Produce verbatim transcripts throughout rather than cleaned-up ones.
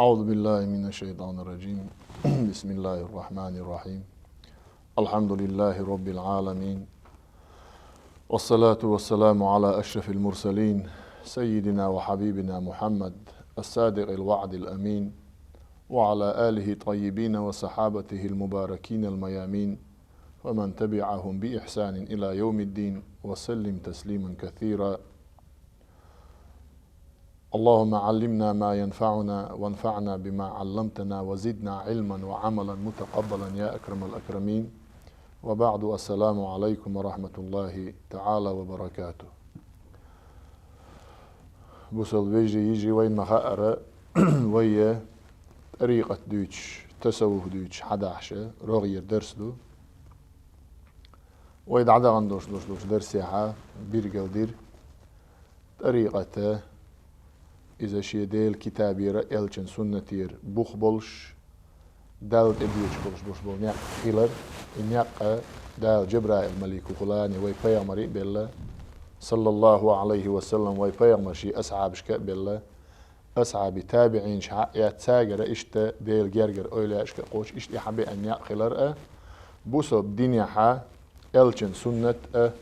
أعوذ بالله من الشيطان الرجيم. بسم الله الرحمن الرحيم. الحمد لله رب العالمين. والصلاة والسلام على أشرف المرسلين سيدنا وحبيبنا محمد الصادق الوعد الأمين وعلى آله الطيبين وصحابته المباركين الميامين ومن تبعهم بإحسان إلى يوم الدين وسلم تسليما كثيرا. اللهم علمنا ما ينفعنا وانفعنا بما علمتنا وزدنا علما وعملا متقبلا يا أكرم الأكرمين. وبعد، السلام عليكم ورحمة الله تعالى وبركاته. Бусалба вежарий, йижарий, вайна ма хаара, вай тӀарикъат дуьйцуш, тасаввуф дуьйцуш хьадахьаш рогӀера дарс ду. Вай дӀадахана долуш долуш долчу дарсехь билгалдира тӀарикъат, иза шен Делан китабера, элчан суннатера бух болуш, Далла тӀебоьдуш болуш болуш болу некъ хилар. И некъ Дала Джабраил-малик ву хилар вай пайхамаре а белла, саллаллаху Ӏалайхи ва саллам, вай пайхамара шен асхьабашка а белла, асхьабий, табиӀинаш хьаэцна, цаьргара иштта Делан гергара эвлаяашка а кхочуш, иштта и хьабеана некъ хилар а, бусалба динехь элчан суннат а,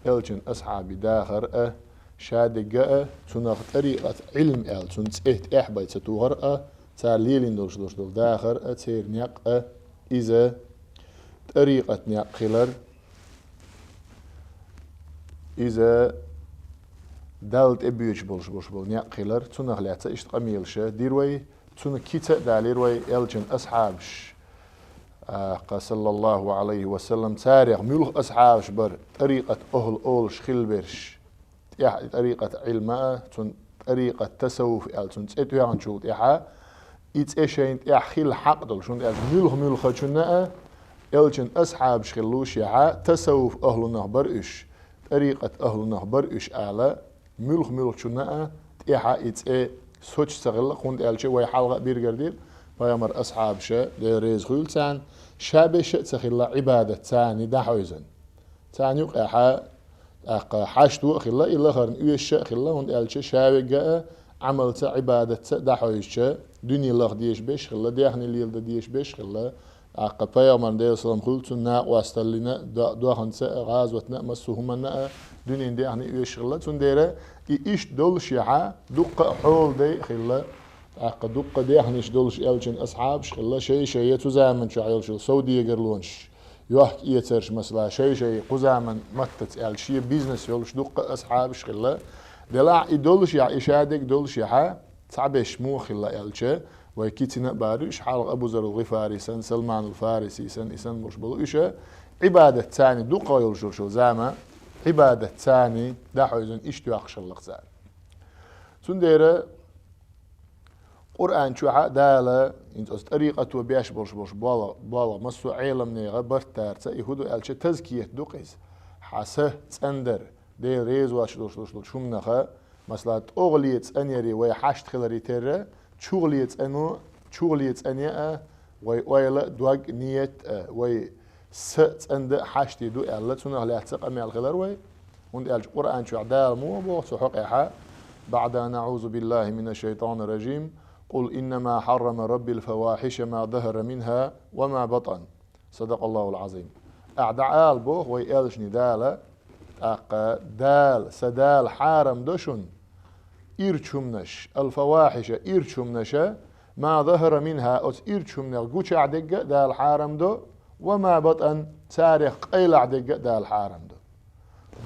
элчан асхьабий дахар а, шадерг а, цунах тӀарикъат Ӏилма аьлла, цунна цӀе тӀехь бай ца тухар а, цара лелийна долуш долуш долу дахар а, церан некъ а, иза тӀарикъат некъ хилар, иза Далла тӀебоьдуш болуш болуш болу некъ хилар, цунах лаьцна иштта къамелаш дира вай, цунна кица а далийра вай, элчан асхьабаш, а, кха, саллаллаху Ӏалайхи ва саллам, царех муьлха асхьабаш бара тӀарикъат ахӀл олуш хилла берш. ТӀехь и тӀарикъат Ӏилма а, цунна тӀарикъат тасаввуф аьлла, цунна цӀе тоьхначул тӀаьхьа, и цӀе шайна тӀехь хилла хьакъ долуш, хӀунда аьлча муьлха-муьлхачунна а, элчан асхьабаш хилла луушехь, тасаввуф ахӀлунах бара уьш, тӀарикъат ахӀлунах бара уьш ала, муьлха-муьлхачунна а тӀаьхьа и цӀе соцуш ца хилла, хӀунда аьлча вай хьалха а билгалдира, пайхамара асхьабаша, Дела реза хуьлда царна, шаберш а ца хилла Ӏибадатца дӀахьевзина. Царна юкъехь тӀаккха хьашто а хилла, и лахарна оьшуш а хилла, хӀунда аьлча шаверг а Ӏамалца, Ӏибадатца дӀахьевзича, дуьне лаха дезаш берш хилла, даьхни леладан дезаш берш хилла, тӀаккха пайхамарна, Делан салам хуьлда цунна, накъосталлина а, до-, доханца а, гӀазотна а, массо а хӀуманна а, дуьненан даьхни оьшуш хилла. Цундела и иштта доллушехь, дуккха а хьолдай а хилла, тӀаккха дуккха а даьхнаш долуш элчан асхьабаш хилла, шай-шай цу заманчохь йолуш йолу совдегарлонаш, йохка-эцарш, масала, шай-шай кху заман маттаца аьлча, шен бизнес йолуш дуккха а асхьабаш хилла. Делахь и доллушехь, и шадерг доллушехь, цхьаберш муха хилла аьлча, вай кицина а бара уьш, хьалха Абу Заррул ГӀифари санна, Салманул Фариси санна, и санна болуш болу уьш, Ӏибадатца дуккха а йолуш йолуш йолу зама, Ӏибадатца дӀахьевзина иштта йоккхуш хилла-кх цара. Цундела Къуръан чохь а Дала, хӀинца оцу тӀарикъато беш болуш болуш болу, болу массо а Ӏеламнехан барт дарца, и хӀун ду аьлча, тазкият ду-кх иза. Хьан са цӀандар, Дела реза воцуш долуш долуш долчу хӀуманах, масала, тӀогӀале цӀанъяре вай хьашт хиларе терра, чугӀале цӀано, чугӀале цӀане а, вай ойла а, дог а, ниет а, вай са цӀандан а хьашт ду аьлла, цунах лаьцна къамел хилар вай. ХӀунда аьлча Къуръан чохь Дала муха боху цу хьокъехь: بعد أن أعوذ بالله من الشيطان الرجيم، قل إنما حرم ربي الفواحش ما ظهر منها وما بطن. صدق الله العظيم. Ахьа дӀаала боху вай элчане Дала, тӀаккха Дала, сан Дала хьарам до шуна ирчу хӀуманаш, الفواحش, ирчу хӀуманаш, ما ظهر منها, оцу ирчу хӀуманех гучахь дерг а Дала хьарам до, وما بطن, царех къайлахь дерг а Дала хьарам до.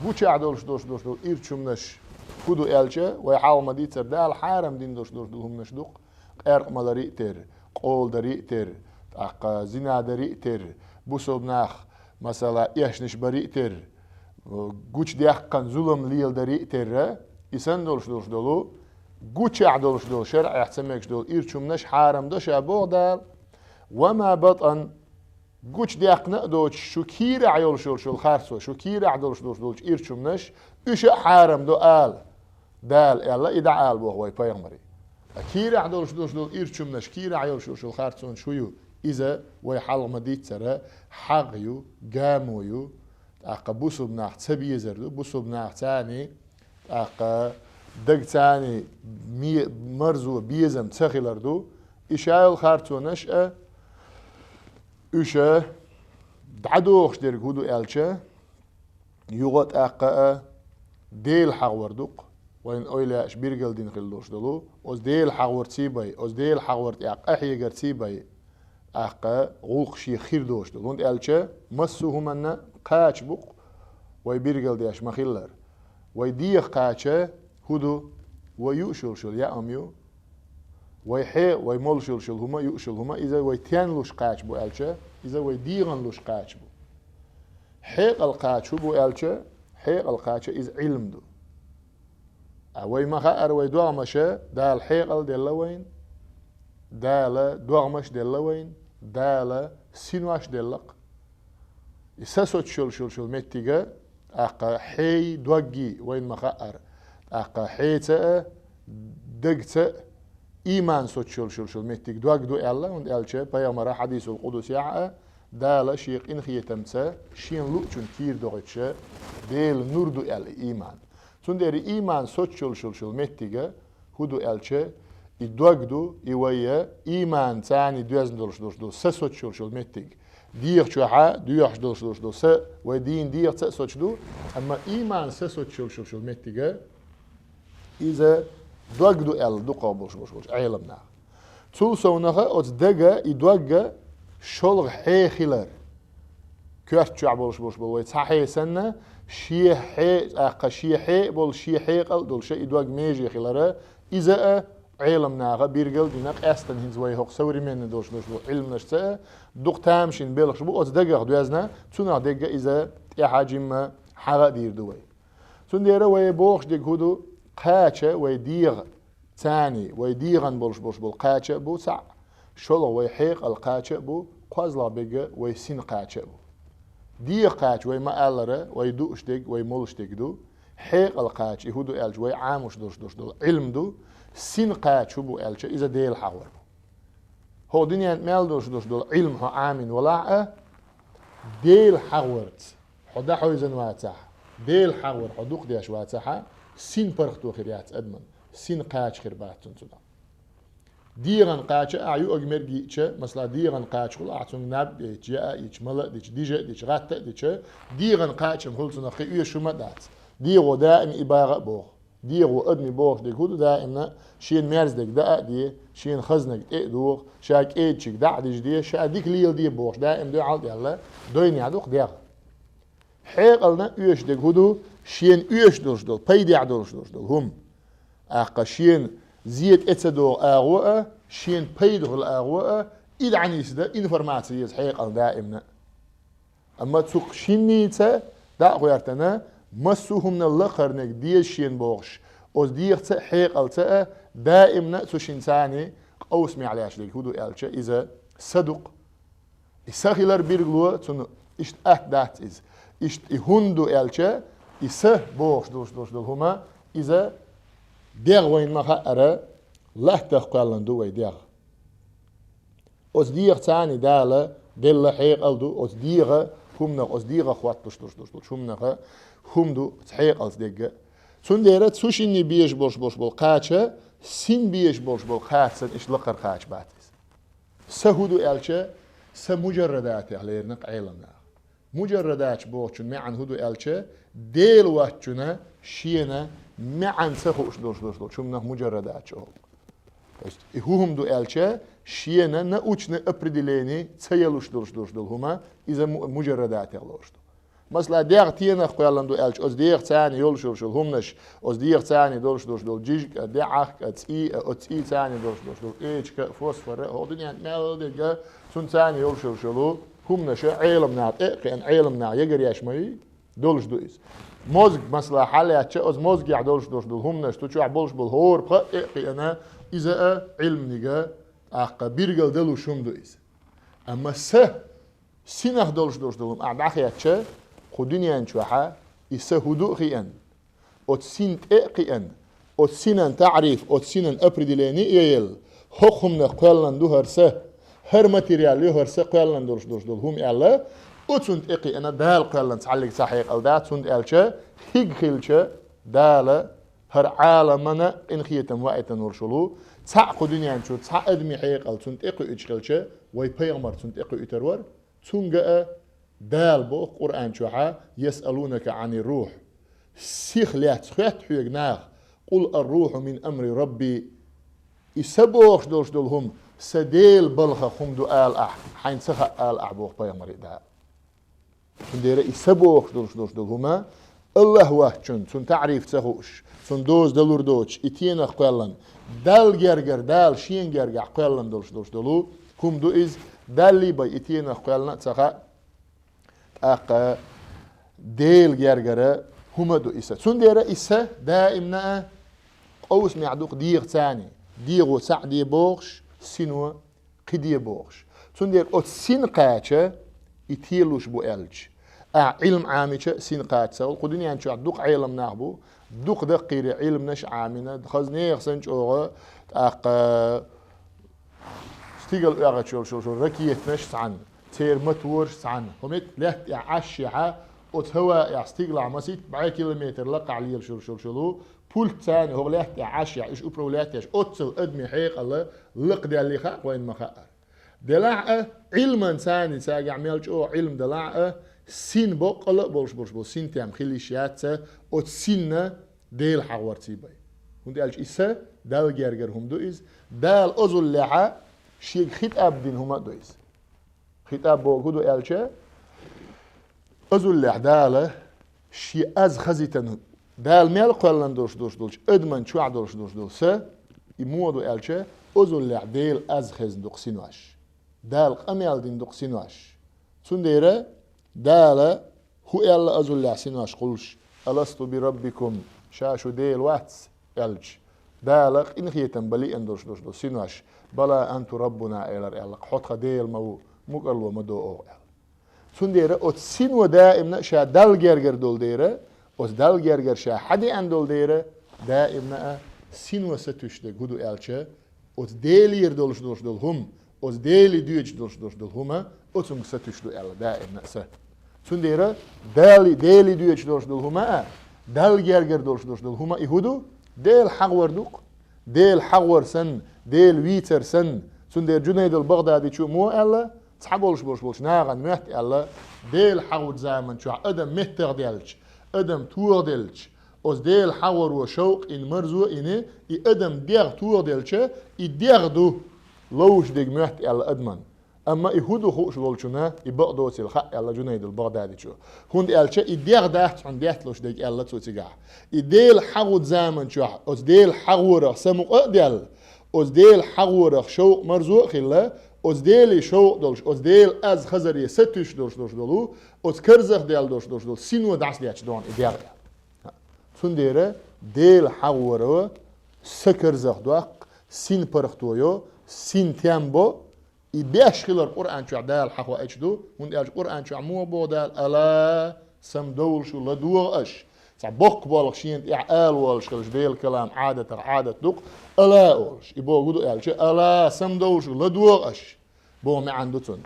Гучахь долуш долуш долуш долу ирчу хӀуманаш хӀун ду аьлча, вай хьалха ма-дийццара, Дала хьарам дина долуш долуш долу хӀуманаш ду-кх: къаьркъа маларе а терра, къола даре а терра, тӀаккха зина даре а терра, бусалба нах, масала, эшнаш баре а терра, гучудаьккхина зулам леладаре а терра, и санна долуш долуш долу, гучахь долуш долу, шарӀехь ца мегаш долу ирчу хӀуманаш хьарам до ша боху Дала. وما بطن, гучудаьккхина а доцуш, шу кийрахь йолуш йолуш йолу харцо, шу кийрахь долуш долуш долчу ирчу хӀуманаш, уьш а хьарам до ала Дала аьлла, и дӀаала боху вай пайхамаре. Ткъа кийрахь долуш долуш долу ирчу хӀуманаш, кийрахь йолуш йолуш йолу харцонаш хӀун ю? Иза вай хьалха ма-дийццара хьагӀ ю, гамо ю, тӀаккха бусалба нах ца безар ду, бусалба нах царний, тӀаккха дагцарний ме-, марзо, безам ца хилар ду, И шайолу харцонаш а, уьш а дӀадохуш дерг хӀун ду аьлча, юха тӀаккха а Дела хьахавар ду-кх, вайн ойла еш биргал дина хила долуш долу, оцу Дела хьахаварций бен, оцу Дела хьахавар тӀехь къахьегарций бен, тӀаккха гӀуллакх шех хир доцуш долу. ХӀунда аьлча массо а хӀуманна кхача бу-кх вай биргал деш ма-хиллара. Вай дегӀан кхача хӀун ду? Вай юуш йолуш йолу яа хӀума ю. Вай хье-, вай молуш йолуш йолу хӀума, юуш йолу хӀума, иза вай стенна луш кхача бу аьлча, иза вай дегӀан луш кхача бу. Хьекъал кхача хӀун бу аьлча, хьекъал кхача иза Ӏилма ду. А вай ма-хаъара, вай догӀмаша Дала хьекъал делла вайна, Дала догӀмаш делла вайна, Дала синош делла-кх. И са соцуш йолуш йолу меттига, тӀаккха хьей, доггий вайна ма-хаъара, тӀаккха хьеца а, дагца а, ийман соцуш йолуш йолу меттиг дог ду аьлла, хӀунда аьлча пайхамара хьадисул къудусехь а, Дала шен къинхетамца шена луучунна кийра дохуьйтуша Делан нур ду аьлла и ийман. Цундела и ийман соцуш йолуш йолу меттига хӀун ду аьлча, и дог ду, и вай ийман царний доьзна долуш долуш ду, са соцуш йолуш йолу меттиг. ДегӀа чохьа доьхуш долуш долуш ду, са вай дийна дегӀаца а соцуш ду, амма ийман са соцуш йолуш йолу меттига иза дог ду аьлла дукхах болуш болуш болчу Ӏеламнаха. Цул совнаха оцу дага и догга шолгӀа хье хилар. Коьрта чохь болуш болуш болу вай цхьа хье санна, шен хье, тӀаккха шен хье а болу, шен хьекъал а долуша и дог меже хилара, иза а Ӏеламнаха биргал а дина, къаьстина хӀинца вай хӀокху современный долуш долуш болу Ӏилманашца а дукха тамашийна белхаш бу оцу дагах доьзна, цунах дегга иза тӀаьхьа жимма хьагӀа а дийр ду вай. Цундела вай бохуш дерг хӀун ду? Кхача вай дегӀа царний, вай дегӀан болуш болуш болу кхача а бу цхьаъ, шолгӀа вай хьекъал кхача а бу, кхозлагӀа берг вай син кхача а бу. ДегӀа кхача вай ма-аллара, вай дууш дерг, вай молуш дерг ду. Хьекъал кхача и хӀун ду аьлча, вай Ӏамош долуш долуш долу Ӏилма ду. Син кхача хӀун бу аьлча, иза Дела хьахавар бу. ХӀокху дуьненна мел долуш долуш долу Ӏилма хьо Ӏамийна валахь а, Дела хьахаварца хьо дӀахьевзина вацахь, Дела хьахавар хьо дукха деш вацахь а, син паргӀато хир яц адаман, син кхача хир бац цунна цунах. ДегӀан кхача ахь юург-мерг йиъча, масала, дегӀан кхача хуьлу ахь цуьнга наб а йиъча, яа а йиъча, мала а дича, дижа а дича, гӀатта а дича, дегӀан кхачана хуьлу цунах кхин оьшуш хӀума а дац. ДегӀо даим и багӀа а боху. ДегӀо адамийн бохуш дерг хӀун ду даимна, шена мерза дерг даа а де, шена хазаниг тӀе а доху, ша кӀеда чуьнга дӀа а дижа де, ша дика леладе бохуш, даим дуьхьал а даьлла, дойнехь ду-кх дегӀ. Хьекъална оьшуш дерг хӀун ду, шена оьшуш долуш долу, пайдехь долуш долуш долу хӀума. ТӀаккха шена зе тӀе ца догӀу агӀо а, шена пайда хуьлу агӀо а, и дӀанисда, информаци еза хьекъална даимна. Амма цу шиннийца дӀа а гӀоьртина, массо а хӀуманал лакхарниг деза шена бохуш, оцу дегӀаца а, хьекъалца а даимна а цу шинца къовсамехь лаьтташ дерг хӀун ду аьлча, иза са ду-кх. И са хилар биргало цунна иштта атта дац иза. Иштта и хӀунда ду аьлча, и са бохуш долуш долуш долу хӀума, иза дегӀ вайна ма-хаъара, латтах кхоьллина ду вай дегӀ. Оцу дегӀаца Дала делла хьекъал ду, оцу дегӀан хӀуманах, оцу дегӀах хӀотталуш долуш долуш долчу хӀуманах хӀума ду хьекъалца дегга. Цундела цу шинне безаш болуш болуш болу кхача, син безаш болуш болу кхача санна иштта лакхара кхача бац иза. Са хӀун ду аьлча, са мужаррадатех лерина-кх Ӏеламнаха. Мужаррадаташ бохучун маьӀна хӀун ду аьлча, Дела воцчунна шена маьӀна ца хууш долуш долуш долчу хӀуманах мужаррадаташ олу. То есть, и хӀун хӀума ду аьлча, шена научный определение ца ялуш долуш долуш долу хӀума, иза му-, мужаррадатех лоруш ду. Масала, дегӀ стенах кхоьллина ду аьлча, оцу дегӀаца йолуш йолуш йолу хӀуманаш, оцу дегӀаца долуш долуш долу жижиг а, даьӀахк а, цӀий а, оцу цӀийца долуш долуш долу эчка а, фосфор а, хӀокху дуьненна мел дерг а, цунца йолуш йолуш йолу хӀуманаш а Ӏеламнаха тӀе а кхиъна, Ӏеламнаха ягаръеш ма ю, долуш ду иза. Мозг, масала, хьалаьцча, оцу мозгехь долуш долуш долу хӀуманаш, цу чохь болуш болу хӀора пха а тӀе а кхиъна, иза а Ӏилманиг а, тӀаккха биргал далуш хӀума ду иза. Амма са, синах долуш долуш долу хӀума ахь дӀахаьттича, кху дуьнен чохьа и са хӀун ду а хиъна, оцу син тӀе а кхиъна, оцу синан таӀриф, оцу синан определение а яелла, хӀокху хӀуманах кхоьллина ду хӀара са, хӀара материал ю хӀара са кхоьллина долуш долуш долу хӀума аьлла, оцунна тӀе а кхиъна, Дала кхоьллина цхьаллиг цхьа хьекъал дац, хӀунда аьлча хӀиг хилча, Дала хӀара Ӏаламана къинхетам ваийтина волуш волу, Цхьаъ кху дуьнен чу, цхьа адамийн хьекъал цунна тӀекхуьучу хилча, вай пайхамар цунна тӀекхуьуьйтур вара. Цуьнга а Дала боху Къуръан чохьа: «Ясъалунака Ӏани рухь». Сих лаьцна хоьтту хьоьга наха: «Къул ар-рухьу мин амри Рабби». И са бохуш долуш долу хӀума сан Делан балхах хӀума ду ала ахь, хьайна ца хаьа ала ахь, боху пайхамаре Дала. Цундела и са бохуш долуш долуш долу хӀума, АллахӀ воцчунна, цунна таӀриф ца хууш, цунна доза далур доцуш, и тенах кхоьллина, Далла гергара, Дала шена гергахь кхоьллина долуш долуш долу хӀума ду иза, Далла бен и тенах кхоьллина а ца хаьа, тӀаккха Делан гергара хӀума а ду и са. Цундела и са даимна а къовсамехь ду-кх дегӀаца а, дегӀо цхьаъ де бохуш, сино кхин де бохуш. Цундела оцу син кхача и телуш бу аьлча, ахь Ӏилма Ӏамича а син кхача ца хуьлу. Кху дуьнен чохь дукха Ӏелам нах бу, дукха даккхийра Ӏилманаш а Ӏамина, хаза нехан санна чӀогӀа, тӀаккха стигала оьгӀачу йолуш йолу ракетанаш цхьаьна, церан мотораш цхьаьна. ХӀокху метта лаьтта тӀехь Ӏаш шехьа, оцу хӀаваъехь стигалахь масийтта бӀе километр лакхахь лелаш йолуш йолу пультаца а, хӀокху лаьтта тӀехь Ӏаш шехьа, уьш управлять деш, оццул адамийн хьекъал лакхадаьлла хаьа вайна ма хаьара. Делахь а, Ӏилманца а, цаьргахь мел чӀогӀа Ӏилма далахь а, син боккъала а болуш болуш болу синтем хила йиш яц, оцу синна Дела хьахорца бен. ХӀунда аьлча и са Далла гергара хӀума ду иза. Дала озаллехьа шега хитӀаб дина хӀума а ду иза. ХитӀаб боху хӀун ду аьлча, озаллехь Дала шен аз хазийтина, Дала мел кхоьллина долуш долуш долчу адаман чохь долуш долуш долу са, и муха ду аьлча, озаллехь Делан аз хезна ду-кх синош. Дала къамел дина ду-кх синош. Цундела Дала хӀун аьлла озаллехь синош кхуллуш: «Аласту би раббикум, ша шу Дела вац?» аьлча, Дала къинхетам бан лиъна долуш долуш долу синош: «Бала анту раббуна», элира аьлла, «хьо тхан Дела ма ву, мукӀарло ма до оха», аьлла. Цундела оцу сино даимна а ша Далла гергара долу дела, оцу Далла гергара ша хьадеана долу дела, даимна а сино сатуьйсуш дерг хӀун ду аьлча, оцу Делера долуш долуш долу хӀума, оцу Деле доьдуш долуш долуш долу хӀума, оцунга сатуьйсуш ду аьлла даимна а са. Цундела Дала, Деле доьдуш долуш долу хӀума а, Далла гергара долуш долуш долу хӀума а и хӀун ду? Дела хьахор ду-кх. Дела хьахор санна, Дела вийцар санна, цундела Джунайдал Багъдадичо муха аьлла, цхьаболуш болуш болчу нахана моьтту аьлла, Дела хьахорчу заман чохь адам меттахдаьлча, адам тохаделча, оцу Дела хьахоро шовкъ йина, марзо а йина, и адам дегӀ тохаделча, и дегӀ ду ловзуш дерг моьтту аьлла адаман. Амма и хӀун ду хууш волчунна, и бакъдоцийла хаьа аьлла Джунайдал Багъдадичо. ХӀунда аьлча и дегӀ дац хьуна детталуш дерг аьлла цо цигахь. И Дела хьахорчу заман чохь, оцу Дела хьахорах самукъа а даьлла, оцу Дела хьахорах шовкъ-марзо а хилла, оцу Деле шовкъ долуш, оцу Делан аз хазаре сатуьйсуш долуш долуш долу, оцу карзах даьлла долуш долуш долу сино дӀасадетташ ду хьуна и дегӀ аьлла. Цундела Дела хьахоро са карзахдоккху, син паргӀато йо, син тем бо, и беш хилар Къуръан чохь Дала хьахоуьйтуш ду, хӀунда аьлча Къуръан чохь муха боху Дала: «Ала, самадовла шу, ладогӀа аша». Цхьа боккха болх шена тӀехь ала волуш хилча, Делан калам Ӏадатах Ӏадат ду-кх, «ала» олуш. И боху хӀун ду аьлча, «Ала, самадовла шу, ладогӀа аша», боху маьӀна ду цунна.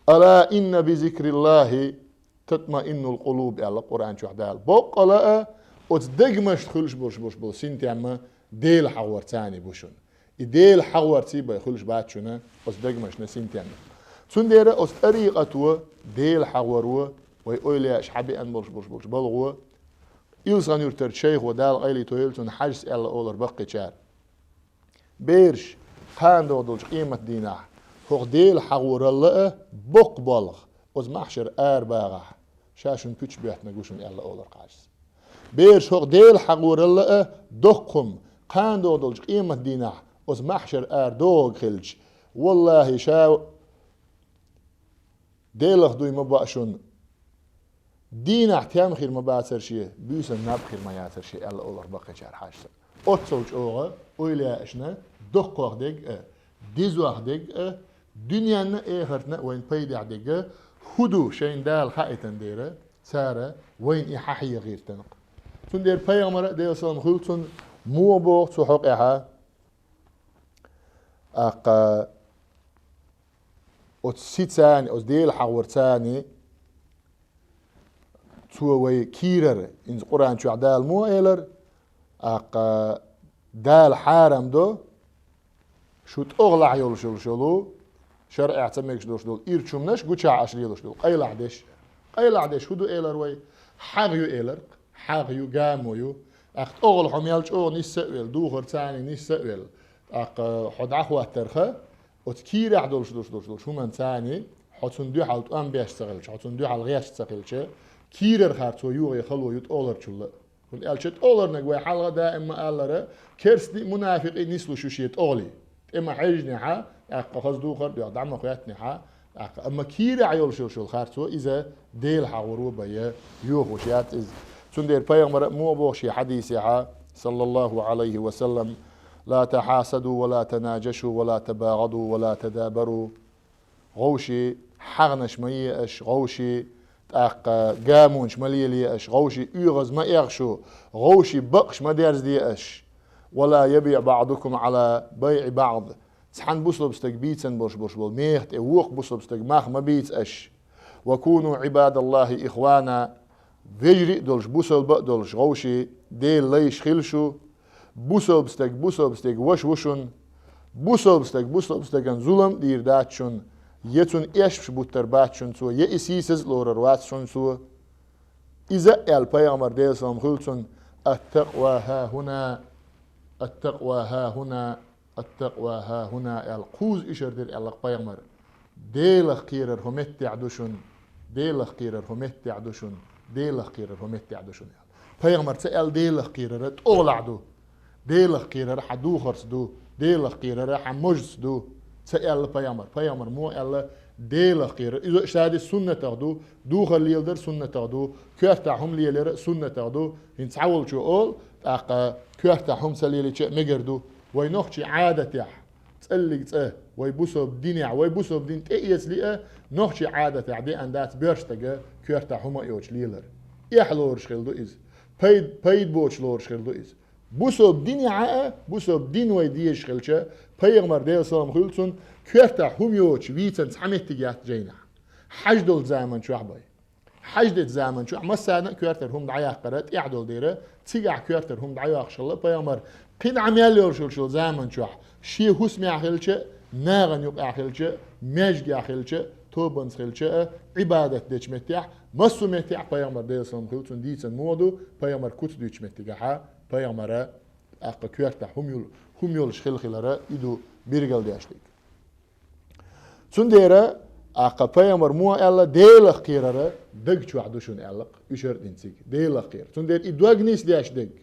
«Ала инна би зикриллахи татмаиннул къулуб», аьлла Къуръан чохь Дала. Боккъала а оцу дегнашна хуьлуш болуш болуш болу синтем Дела хьахорца бу шуна. И Дела хьахорца бен хуьлуш бац шуна оцу дегнашна синтем. Цундела оцу тӀарикъато, Дела хьахоро, вай эвлаяаша хьабеана болуш болуш болчу балхо, Илсхан-Юьртарчу шайхо, Дала къайле тойла цунна, Хьаьжас аьлла олура баккхийчара: «Бераш, кхана догӀу долчу къематдийнахь хӀокху Дела хьахоралла а боккха болх оцу маьхьшар ара багӀахь, ша шуна пуьчаш боьттинарг ву шуна», аьлла олура Хьаьжас. «Бераш, хӀокху Дела хьахоралла а доккха хӀума, кхана догӀу долчу къематдийнахь оцу маьхьшар ара догӀург хилча, валлахӀи, ша Делах дуй ма баа шуна, дийнахь тем хир ма бацара шен, буьйсанна наб хир ма яцара шен», аьлла олура баккхийчара Хьаьжас. Оццул чӀогӀа эвлаяашна доккхох дерг а, дезох дерг а, дуьненна а, эхартна а вайна пайдехь дерг а хӀун ду шайна Дала хаийтина дела, цара вайна и хьахьеха гӀиртина-кх. Цундела пайхамара а, Делан салам хуьлда цунна, муха боху цу хьокъехь, тӀаккха оцу сицани, оцу Дела хьахорцани цо вай кийрара, иза Къуръан чохь Дала муха элира, тӀаккха Дала хьарам до, Шу тӀогӀалахь йолуш йолуш йолу, шарӀехь ца мегаш долуш долу ирчу хӀуманаш гучахь аша лелош долу къайлаха деш. Къайлаха деш хӀун ду элар вай? ХьагӀ ю элар, хьагӀ ю, гамо ю. ТӀаккха тӀогӀал хьо мел чӀогӀа нисса а велла, духар царний нисса а велла, тӀаккха хьо дӀахӀоттарха, оцу кийрахь долуш долуш долуш долуш хӀуман царний, хьо цунна дуьхьал тӀом беш ца хилча, хьо цунна дуьхьал гӀерташ ца хилча, кийрархара цо юхе хало ю тӀогӀаларчулла. ХӀунда аьлча тӀогӀаларниг вай хьалха даим ма-аллара, керстний а, мунафикъий а нислуш ю шен тӀогӀале. ТӀе ма хьежнехьа, тӀаккха хаза духар а доьху, дӀа ма хоьттинехьа, тӀаккха, амма кийрахь йолуш йолуш йолу харцо иза Дела хьагӀур ву бай, йохуш яц иза. Цундела пайхамара а муха боху шен хьадисехьа, саллаллаху Ӏалайхи ва саллам: «Ла тахьасаду ва ла танаджашу ва ла табагӀаду ва ла тадабару». ГӀовший хьагӀнаш ма е аша, гӀовший тӀаккха гамонаш ма лелае аша, гӀовший оьгӀаз ма эгӀа шу, гӀовший бакъаш ма дерзаде аша. «Ва ла ябиӀ баӀдукум Ӏала байӀи баӀд». Цхьана бусалба стаг бийцан болуш болуш болу меха тӀе вокху бусалба стаг мах ма бийца аша. «Ва куну Ӏибадаллахи ихвана». Вежарий а долуш, бусалба а долуш, гӀовший Делан лайш хила шу. Бусалба стаг бусалба стеган ваша ву шуна. Бусалба стаг бусалба стагана зулам а дийр дац шуна, я цунна эшпаш буттар бац шуна цо, я и сийсаз а лорар вац шуна цо. Иза а аьлла пайхамар, Делан салам хуьлу цунна: «Ат-такъва хӀахӀуна, ат-такъва хӀахӀуна, ат-такъва хӀахӀуна», аьлла, кхузза ишар дира аьлла пайхамар. «Делах кхерар хӀу меттехь ду шуна, Делах кхерар хӀу меттехь ду шуна, Делах кхерар хӀу меттехь ду шуна», аьлла. Пайхамар ца аьлла, Делах кхерара тӀогӀалахь ду. Делах кхерара хьан духарца ду, Делах кхерара хьан можца ду. Ца аьлла пайхамар. Пайхамар муха аьлла, Делах кхерара. Иза шадис суннатах ду, духар леладар суннатах ду, коьртахь хӀума лелаяра суннатах ду. ХӀинца цхьаволчо олу, тӀаккха коьртахь хӀума ца лелийча а мегар ду. Вай нохчий Ӏадатехь, цӀаллиг цӀа, вай бусалба динехь, вай бусалба дин тӀеэцале а, нохчий Ӏадатехь деана дац боьрша стага коьртахь хӀума а йоцуш лелар. Эхь лоруш хила ду иза. Пайд-, пайда боцуш лоруш хила ду иза. Бусалба динехь а, бусалба дин вай дезаш хилча, пайхамар, Делан салам хуьлу цунна, коьртахь хӀума йоцуш вийцан цхьа меттиг яц жайнахь. Хьаьж долчу заман чохь бай. Хьаьж дечу заман чохь массарна а коьртара хӀума дӀаяккхара тӀехь долу дера, цигахь коьртара хӀума дӀайоккхуш хилла пайхамар, кхин дӀа мел йолуш йолчу заман чохь, шен хӀусамехь хилча а, нахана юкъахь хилча а, маьждигехь хилча а, тобанца хилча а, Ӏибадат дечу меттехь, массо а меттехь пайхамар, Делан салам хуьлу цунна, дийцан муха ду, пайхамар куц дуьйцучу меттигехьа, пайхамара, тӀаккха коьртахь хӀума йол-, хӀума йолуш хила хилара, и ду биргал деш дерг. Цундела, тӀаккха пайхамар муха аьлла, Делах кхерара даг чохь ду шуна аьлла-кх, уьш а дина цига, Делах кхерар. Цундела и дог нисдеш дерг.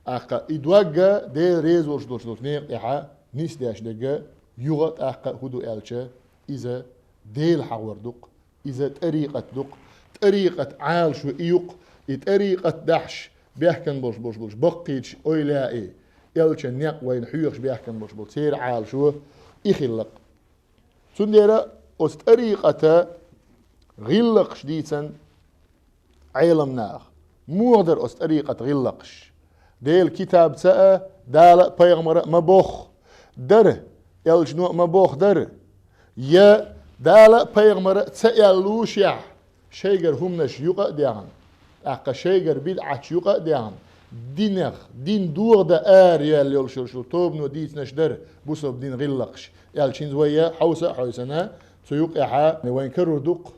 ТӀаккха и дог а Дела реза волуш долуш долчу некъа тӀехьа нисдеш дерг а, юха а тӀаккха а хӀун ду аьлча, иза Дела хьагӀор ду-кх, иза тӀарикъат ду-кх, тӀарикъат Ӏалашо и ю-кх, и тӀарикъат дахьаш баьхкан болуш болуш болуш баккхийчу эвлаяий, элчан некъ вайна хьоьхуш баьхкан болуш болу церан Ӏалашо и хилла-кх. Цундела оцу тӀарикъата гӀиллакхаш дийцан Ӏеламнаха. Муха дара оцу тӀарикъата гӀиллакхаш? Делан китабца а, Дала а, пайхамара а ма бохху. Дара, элчано а ма бохху дара. Я Дала а, пайхамара а ца аьллушехь, шайгара хӀуманаш юкъа а дехна, тӀаккха шайгара бидӀаташ юкъа а дехна, динах, дин догӀа дан ара яьлла йолуш йолуш йолу тобано дийцинарш дара бусалба дин гӀиллакхаш. Аьлча хӀинца вай хьовса а хьовсана, цу юкъехьа вайн карор ду-кх.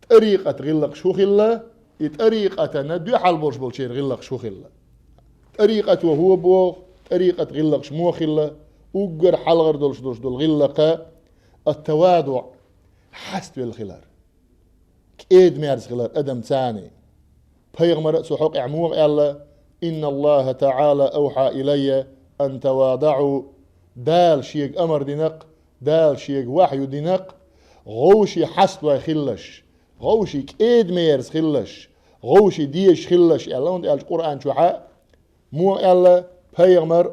ТӀарикъат гӀиллакхаш хӀун хилла, и тӀарикъатана дуьхьал болуш болчеран гӀиллакхаш хӀун хилла? ТӀарикъато хӀун боху, тӀарикъат гӀиллакхаш муха хилла, уггар хьалхара долуш долуш долу гӀиллакха ат-таваду, хьаставелла хилар, кӀеда-мерза хилар адам царний. Пайхамара а цу хьокъехь муха аьлла: «Инна Аллаха таӀала авхьа илайя ан тавадаӀу». Дала шега амар дина-кх, Дала шега вахью дина-кх, гӀовший хьаставой хилалаш, гӀовший кӀеда-мерза хилалаш, гӀовший дезаш хилалаш аьлла, хӀунда аьлча Къуръан чохьа муха аьлла, пайхамар,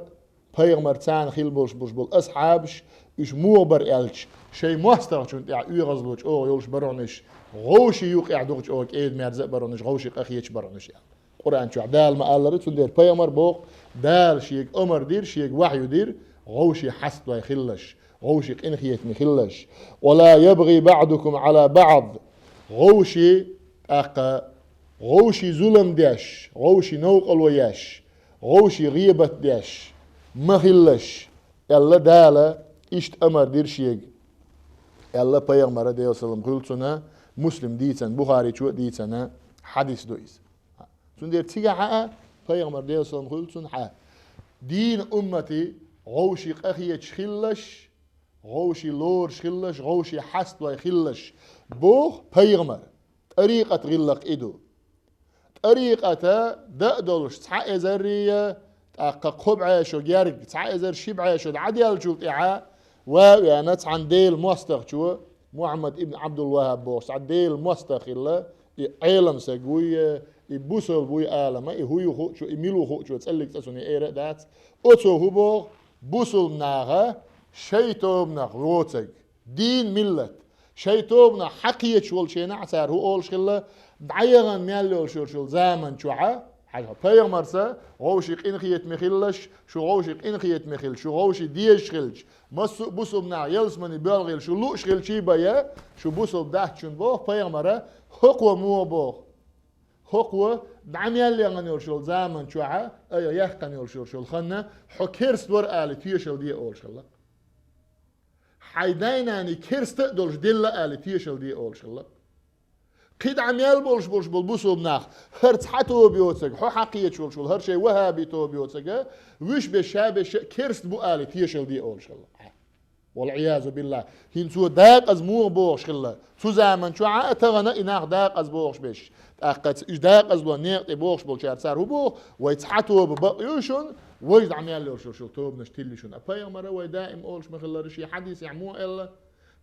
пайхамар, царна хилла болуш болуш болу асхьабаш, уьш муха бара аьлча, шайн мостагӀчунна тӀехь оьгӀазло чӀогӀа йолуш баронаш, гӀовший юкъехь дукха чӀогӀа кӀеда-мерза а баронаш, гӀовший къахеташ баронаш аьлла. Къуръан чохь Дала ма-аллара, цундела пайхамар боху, Дала шега омар дира, шега вахью дира, гӀовший хьаставой хилалаш, гӀовший къинхетаме хилалаш. «Ва ла ябгӀи баӀдукум Ӏала баӀд». ГӀовший, тӀаккха, гӀовший зулам деш, гӀовший новкъарло еш, гӀовший гӀийбат деш ма хилалаш. аьлла Дала, иштта амар дира шега, аьлла пайхамара, Делан салам хуьлда цунна, Муслим дийцина, Бухаричо а дийцина хьадис ду иза. Цундела цигахьа а пайхамар, Делан салам хуьлда цунна, хьа дийна уммати гӀовший къахеташ хилалаш, гӀовший лораш хилалаш, гӀовший хьаставой хилалаш, боху пайхамар. ТӀарикъат гӀиллакх и ду. ТӀарикъата дан а долуш цхьа эзаррий, тӀаккха кхо бӀешо герга, цхьа эзар ши бӀешо дӀадаьллачул тӀаьхьа, ва а веана цхьана Делан мостагӀчо, Мухьаммад ибн Ӏабдул-ВахӀаб бохуш цхьа Делан мостагӀа хилла, и Ӏелам саг вуй, и бусалба вуй алама, и хӀун ю хуучо, и мила ву хуучо цӀаллиг цӀа цунна эра а дац. Оцо хӀун боху, бусалба наха шайн тобанах воцург, дийна миллат, шайн тобанах хьакхеташ волчу хенахь цара хӀун олуш хилла, дӀаяхана мел йолуш йолчу заман чохьа, хьажа, пайхамарца гӀовший къинхетаме хилалаш, шу гӀовший къинхетаме хила, шу гӀовший дезаш хилча, массо а бусалба нах ялсамане боьлхийла шу лууш хилчий бая, шу бусалба дац шуна боху пайхамара, хӀокхо муха боху. ХӀокхо дӀа мел яхана йолуш йолу заман чохьа, айхьа яхкана йолуш йолуш йолу ханна, хьо керст вара али тешал де олуш хилла. Хьайн дай-наний керста а долуш делла али тешал де олуш хилла. КхидӀа мел болуш болуш болу бусалба нах, хӀара цхьа тоба йоцург, хьо хьакхеташ волуш волу, хӀара шайн вахаби тоба йоцург, вуьш беш, ша беш а керст бу али тешал де олуш хилла. Вал-Ӏиязу биллахӀ. ХӀинца цо дакъаза муха бохуш хилла. Цу заман чохьа а тахана и нах дакъаза бохуш беш. ТӀаккха ц-, уьш дакъазло некъа тӀе бохуш болчара цара хӀун боху, вай цхьа тоба бакъ ю шуна, важа дӀа мел йолуш йолу тобанаш тилли шуна. А пайхамара вай даим олуш ма-хиллара шен хьадисехь муха аьлла,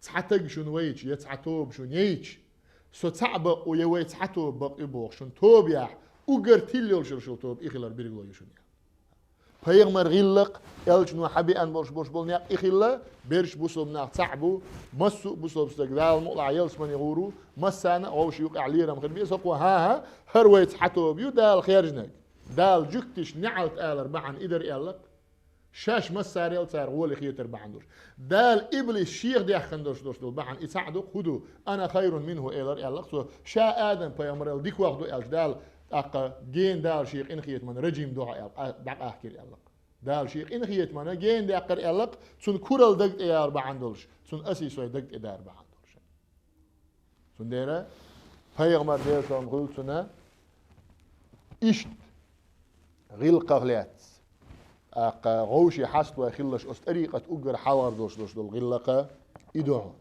цхьа таг шуна вайча, я цхьа тоба шуна яйча, со цхьаъ бакъ ву, я вай цхьа тоба бакъ ю боху шуна тобаехь, уггар тилла йолуш йолу тоба и хилар билгало ю шуна. Пайхамар гӀиллакх, элчано хьабеана болуш болуш болу некъ и хилла, берш бусалба нах цхьаъ бу, массо а бусалба стаг Дала мукъалахь ялсамане гӀур ву, массарна а гӀовши юкъахь лерам хир бе, со кхо хӀан-хӀа, хӀара вай цхьа тоба ю Дала хержинарг. Дала жуьгтиш неӀалт алар бахьана и дара аьллакх. Шаьш массарел цара гӀоле хетар бахьана долуш. Дала иблис шех даьхкина долуш долуш долу бахьана и цхьаъ ду-кх хӀун ду, «Ана хайрун минхӀу» элар аьллакх цо, ша Адам-пайхамарел дикох ду аьлча Дала, тӀаккха гена Дала шен къинхетаман раджим дохьу аьлла, а, дӀакъахкира аьллакх. Дала шен къинхетамана гена даьккхира аьллакх, цунна куралла даг тӀе яла бахьана долуш, цунна асий сой даг тӀе дара бахьана долуш. Цундела пайхамар, Делан салам хуьлда цунна, иштта гӀиллакхах лаьцна, тӀаккха гӀовши хьаставой хилалаш оцу тӀарикъат уггар хьалхар долуш долуш долу гӀиллакха и ду хьуна.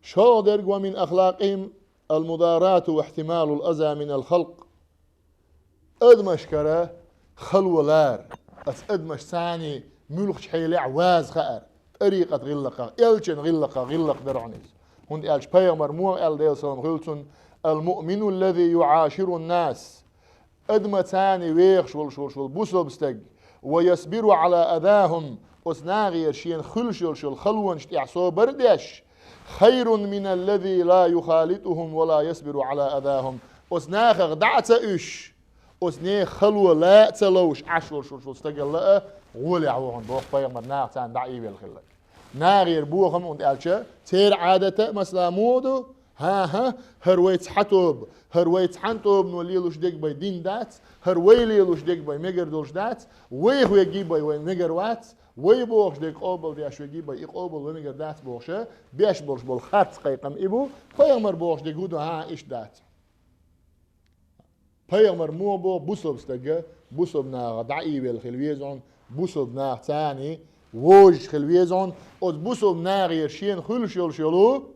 ШолгӀа дерг: «Ва мин ахлакъихим ал-мударату ва ихтималул аза минал халкъ». Адамашкара хало лара, аса адамаш царний муьлхачу хьелехь ваза хаар, тӀарикъат гӀиллакхах, элчан гӀиллакхах гӀиллакх дара хьуна иза. ХӀунда аьлча пайхамар муха аьлла, Делан салам хуьлда цунна: «Ал-муъмину аллази юӀаширун нас». Адамаца царний вехаш волуш волуш волу бусалба стаг, «ва ясбиру Ӏала азахум», оцу нахера шена хуьлуш йолуш йолу халонаш тӀехь собар а деш, «хайрун мин аллази ла юхалитухум ва ла ясбиру Ӏала азахум». Оцу нахах дӀа а ца уьш, оцу нехан хало ла а ца ловш Ӏаш волуш волуш волу стагалла а гӀолехь ву хьуна боху пайхамар, наха царна дӀа а ийвелла хилларг. Нахера бохам, хӀунда аьлча церан Ӏадата а масала муха ду, хӀан-хӀа, хӀара вай цхьа тоба, хӀара вай цхьана тобано лелош дерг бай дин дац, хӀара вай лелош дерг бай мегар долуш дац, вайх вегий бай вай мегар вац, вай бохуш дерг къобалдеш вегий бай и къобал вай мегар дац бохуша, беш болуш болу харц кхайкхам и бу, пайхамар бохуш дерг хӀун ду, хӀан, иштта дац. Пайхамар муха боху, бусалба стага, бусалба наха дӀа а ийвелла хила веза хьуна, бусалба наха царний вожаш хила веза хьуна, оцу бусалба нахера шена хуьлуш йолуш йолу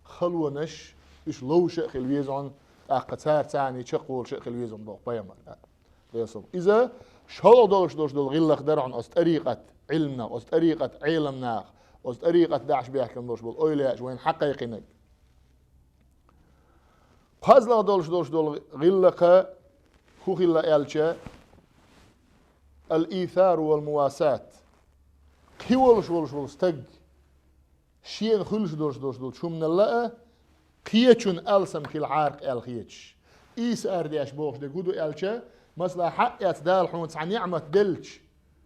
халонаш, уьш ловш а хила веза хьуна, тӀаккха цара царний чекхволуш а хила веза хьуна боху пайхамар. Делан салам. Иза шолгӀа долуш долуш долу гӀиллакх дара хьуна оцу тӀарикъат Ӏилманах, оцу тӀарикъат Ӏеламнаха, оцу тӀарикъат дахьаш бехкам долуш болу ойла яьча вайна хьакхайкхинарг. КхозлагӀа долуш долуш долу гӀиллакха хӀун хилла аьлча, ал-исару вал-мувасат. Кхин волуш волуш волу стаг шена хуьлуш долуш долуш долчу хӀуманал а кхечун алсам хила хьаркх аьлла хеташ. Ийса ардеш бохуш дерг хӀун ду аьлча, масала, хьаэцна Дала хьуна цхьа неӀмат делча,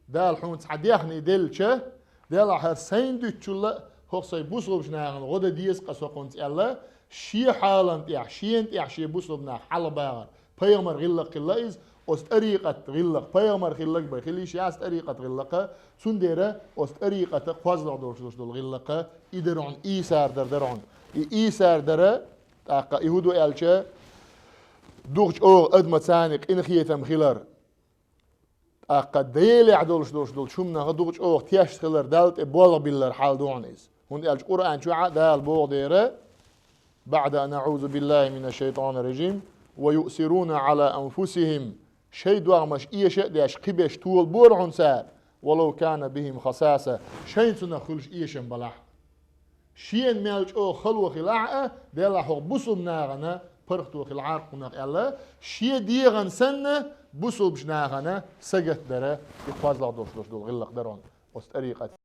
Дала хьуна цхьа дехний делча, Дела, хӀара сайна дуьтучул а хӀокху сайн бусалбачу нахана гӀо дан деза-кх аса хӀокхунца аьлла, шен хьалан тӀехь, шена тӀехь шен бусалба нах хьалхабахар. Пайхамар гӀиллакх хилла иза, Оцу тӀарикъат гӀиллакх, пайхамар хилларг бен хила йиш яц тӀарикъат гӀиллакха, цундела оцу тӀарикъата кхозлагӀа долуш долуш долу гӀиллакха, и дара хьуна ийсар дар дара хьуна. И ийсар дара, тӀаккха и хӀун ду аьлча, дукха чӀогӀа адамаца къинхетам хилар, тӀаккха Делехь долуш долуш долчу хӀуманах дукха чӀогӀа тешна хилар, Далла тӀе болх биллар хьал ду хьуна иза. ХӀунда аьлча Къуръан чохь а Дала боху дера, بعد أن أعوذ بالله من الشيطان الرجيم، ويؤثرون على أنفسهم, шайн догӀмаш эша а деш, кхиберш тола бора хьуна цара, ولو كان بهم خصاصة, шайна цунах хуьлуш эшам балахь. Шена мел чӀогӀа хало хилахь а, делахь хӀокху бусулба нахана паргӀато хилахьара кхунах аьлла, шен дегӀан санна бусулбачу нахана сагатдара, и кхозлагӀа долуш долуш долу гӀиллакх дара хьуна оцу тӀарикъат.